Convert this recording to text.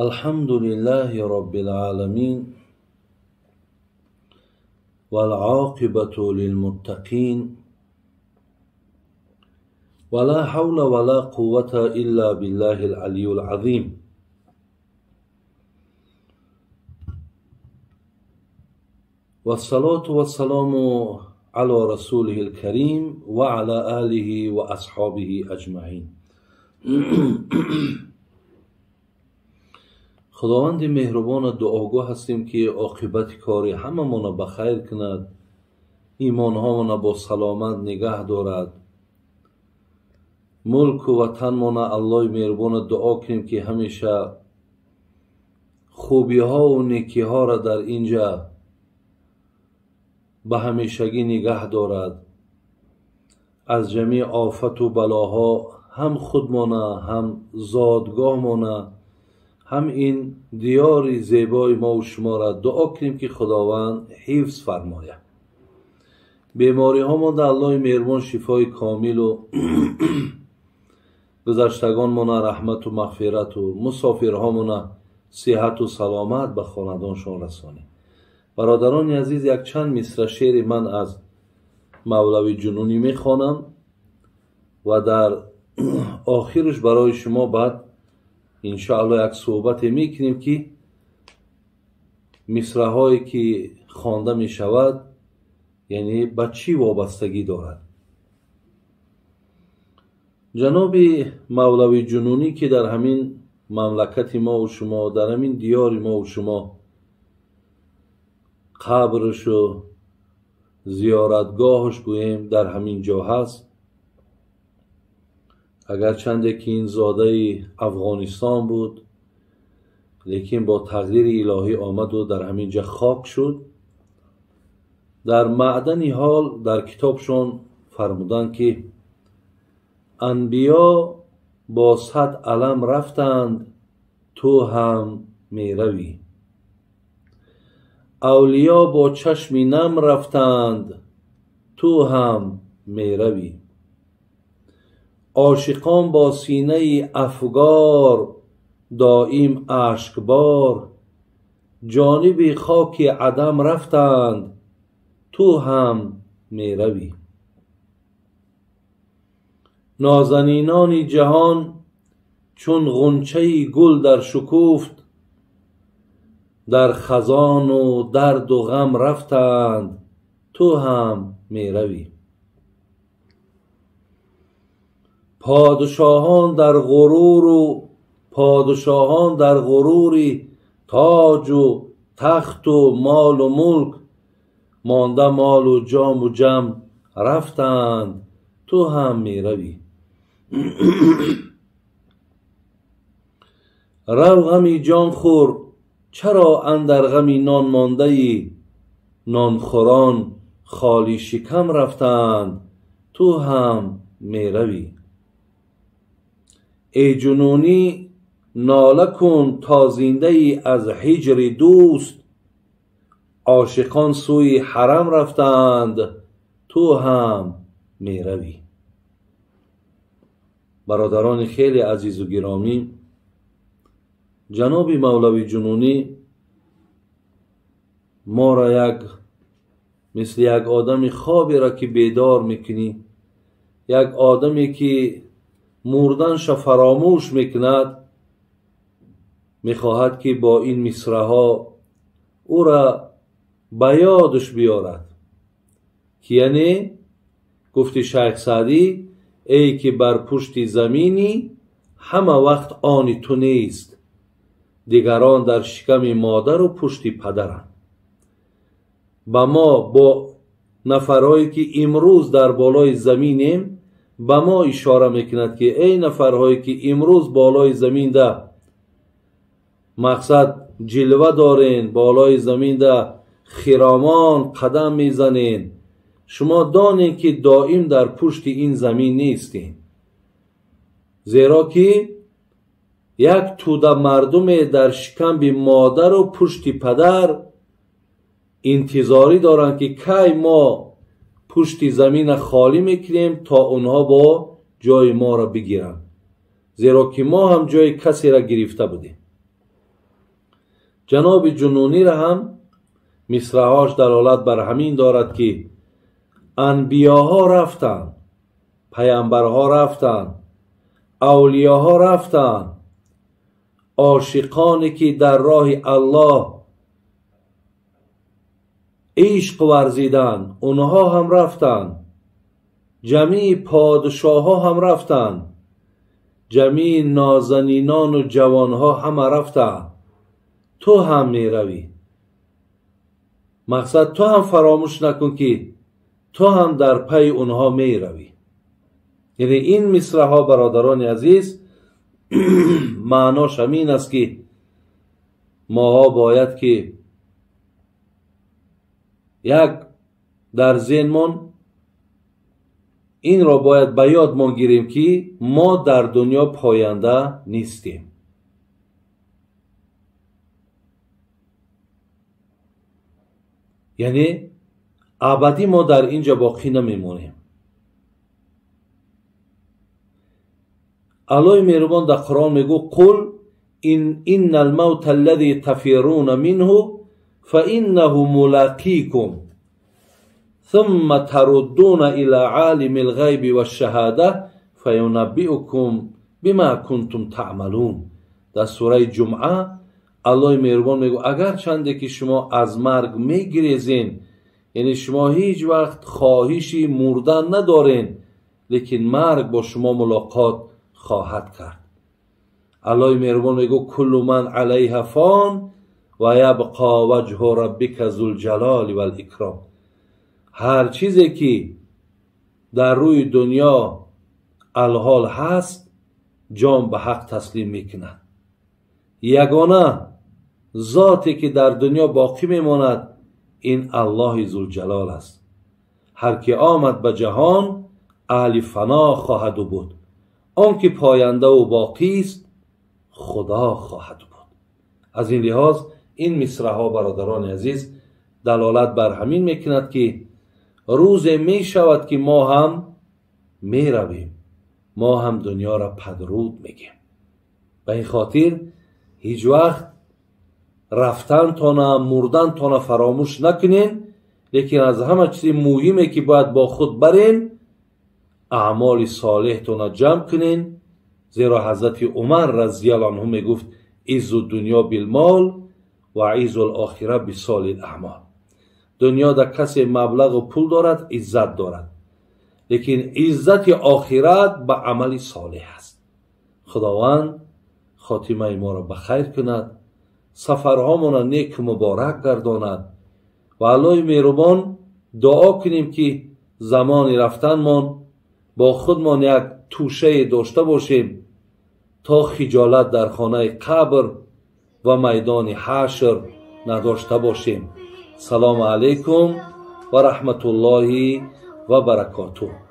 الحمد لله رب العالمين والعاقبة للمتقين ولا حول ولا قوة إلا بالله العلي العظيم. والصلاة والسلام على رسوله الكريم وعلى آله وأصحابه أجمعين. خداوند مهربان دعاگو هستیم که عاقبت کاری هممون به خیر کند، ایمانهامون با سلامت نگه دارد، ملک و وطنمون الله مهربان دعا کنیم که همیشه خوبی ها و نیکی ها را در اینجا به همیشگی نگه دارد، از جمیع آفت و بلاها هم خودمانه، هم زادگاهمانه، هم این دیار زیبای ما و شما را دعا کنیم که خداوند حفظ فرماید. بیماری ها ما در الله مهربان شفای کامل و گذشتگان ما رحمت و مغفرت و مسافرها ما صحت و سلامت به خاندانشان رسانیم. برادران عزیز، یک چند مصرع شعر من از مولوی جنونی میخوانم و در آخرش برای شما بعد انشاءالله یک صحبت میکنیم که مصرع هایی که خوانده میشود یعنی به چی وابستگی دارد. جناب مولوی جنونی که در همین مملکت ما و شما، در همین دیار ما و شما قبرش و زیارتگاهش گوییم در همین جا هست، اگرچنده که این زاده افغانستان بود لیکن با تقدیر الهی آمد و در همین جا خاک شد. در معدن حال در کتابشون فرمودند که انبیا با 100 علم رفتند، تو هم میروی. اولیا با چشم نم رفتند، تو هم میروی. عاشقان با سینه افگار دائم اشکبار، جانب خاک عدم رفتند، تو هم میروی. نازنینان جهان چون غنچه گل در شکوفت، در خزان و درد و غم رفتند، تو هم میروی. پادشاهان در غرور و پادشاهان در غروری تاج و تخت و مال و ملک، مانده مال و جام و جم رفتند، تو هم میروی. رو غمی جان خور، چرا اندر غمی نان مانده ای؟ نان خوران خالی شکم رفتند، تو هم میروی. ای جنونی ناله کن تا زنده ای از هجر دوست، عاشقان سوی حرم رفتند، تو هم میروی. برادران خیلی عزیز و گرامی، جناب مولوی جنونی ما را یک مثل یک آدم خوابی را که بیدار میکنی، یک آدمی که مردنش فراموش میکند، میخواهد که با این مصرع ها او را به یادش بیارد که یعنی گفت شیخ سعدی: ای که بر پشت زمینی همه وقت آن تو نیست، دیگران در شکم مادر و پشت پدرند. به ما با نفرهایی که امروز در بالای زمینیم به ما اشاره میکند که ای نفرهایی که امروز بالای زمین ده مقصد جلوه دارین، بالای زمین ده خرامان قدم میزنین، شما دانین که دائم در پشت این زمین نیستین، زیرا که یک توده مردم در شکم مادر و پشت پدر انتظاری دارند که کی ما پشت زمین خالی میکنیم تا اونها با جای ما را بگیرند، زیرا که ما هم جای کسی را گرفته بودیم. Ҷаноби Ҷунунӣ ра ҳам мисраҳош далолат бар ҳамин дорад, ки анбиёҳо рафтанд, паямбарҳо рафтанд, авлиёҳо рафтанд, ошиқоне ки дар роҳи Аллоҳ ишқ варзиданд, онҳо ҳам рафтанд, ҷамии подшоҳҳо ҳам рафтанд, ҷамии нозанинону ҷавонҳо ҳама рафтанд. Ту ҳам меравӣ. Мақсад, ту ҳам фаромӯш накун, ки ту ҳам дар пайи онҳо меравӣ. Яъне ин мисраҳо, бародарони азиз, маънош ҳамин аст, ки моҳо бояд ки як дар зеҳнмон инро бояд ба ёдмон гирем, ки мо дар дунё поянда нестем. Яъне абадӣ мо дар ин ҷо боқӣ намемонем. Аллоҳи меҳрубон дар Қуръон мегӯ: қул инна алмавта аллази тафируна минҳу фаиннаҳу мулақикум ثم تردون إلى عالم الغيب والشهادة فينبئكم بما كنتم تعملون. در سوره جمعه الله مهربان میگه اگر چنده که شما از مرگ میگریزین، یعنی شما هیچ وقت خواهشی مردن ندارین، لیکن مرگ با شما ملاقات خواهد کرد. الله مهربان میگه کل من علیها فان و یبقا وجه ربک ذو الجلال والاکرام. هر چیزی که در روی دنیا الحال هست جان به حق تسلیم میکند. یگانه ذاتی که در دنیا باقی میماند این الله ذوالجلال است. هر که آمد به جهان اهل فنا خواهد بود، آن که پاینده و باقی است خدا خواهد بود. از این لحاظ این مصرع ها برادران عزیز دلالت بر همین میکند که روز می شود که ما هم می رویم، ما هم دنیا را پدرود میگیم. به این خاطر هیچ وقت رفتن تانه مردن تانه فراموش نکنین، لیکن از همه چیز مهمه که باید با خود برین اعمال صالح تانه جمع کنین. زیرا حضرت عمر رضی الله عنه میگفت عز الدنیا بالمال و عز الاخره بصالح الاعمال. دنیا در کسی مبلغ و پول دارد عزت دارد، لیکن عزت آخرت به عمل صالح است. خداوند خاتمه ما را به خیر کند، سفرهامون را نیک مبارک گرداند و الله مهربان دعا کنیم که زمان رفتنمان با خودمان یک توشه داشته باشیم تا خجالت در خانه قبر و میدان حشر نداشته باشیم. سلام علیکم و رحمت الله و برکاته.